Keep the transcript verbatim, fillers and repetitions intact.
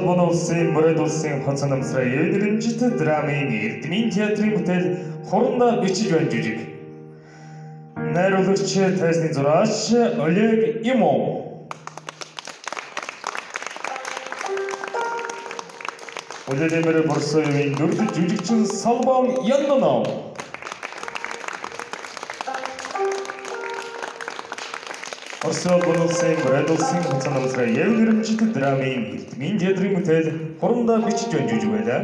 Бурхан улсын, буряад улсын Хоца Намсараевай нэрэмжэтэ драмын эрдэмэй театрай бүтээл «Хуранда бичиж байна» жүжэг. Найруулагша, тайзанай зураашан Олег Имов. Улаалаймир Бурсоевай дүрдэ, жүжэгшэн Солбон Яндонов. Оросой Улаан улсын, буряад улсын Хоца Намсараевай нэрэмжэтэ драмын эрдэмэй театрай бүтээл «Хуранда бичиж байна» жүжэг байлаа.